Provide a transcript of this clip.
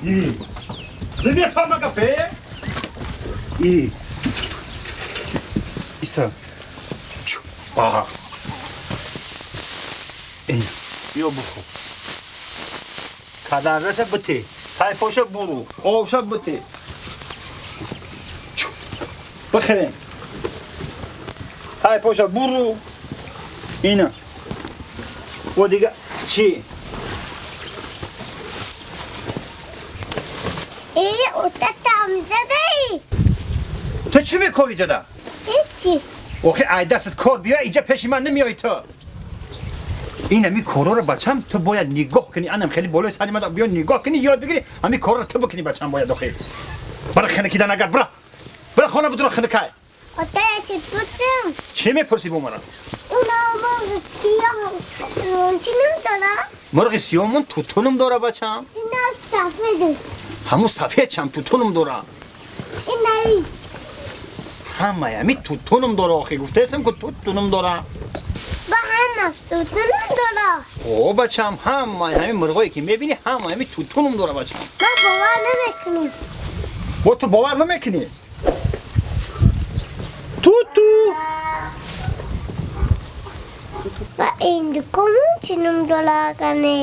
Намефаҳма гапе? И. Иста. Аҳа. Ин. Биё бухӯр. Кадараша бите. Тайпоша буру. Обша бите. Бихӯрем. Тайпоша буру. Ина. О дига чӣ? Э, ота тамзадаи. Ту чӣ мекови ҷада? Ҳечи. Охи ай дастат кор биё, иҷа пеши ман намеои ту. Ин ами корро бачам ту бояд нигоҳ кунӣ, анам хеле болои сари ман биё нигоҳ кунӣ, ёд бигирӣ, ами корро ту бикунӣ бачам бояд охи. Бара хинакидан агар бира. Бира хона будуро хинакай. Ота чӣ пурсам? Чӣ мепурсӣ бо мара? Уна мурғи сиёҳ чӣ ном дора? Мурғи сиёҳмон тутунум дора бачам. Ина сафедаш. Ҳамун сафедчам тутунум дора. Инаи. Ҳамаи ами тутунум дора охи гуфтаестам ку тутунум дора. Ба ҳамаш тутунум дора. О бачам ҳамаи ҳами мурғое ки мебинӣ ҳамаи ҳами тутунум дора бачам. Ман бовар намекунам. Бо ту бовар намекунӣ? Туту. Ба индукомон чӣ ном дора агане?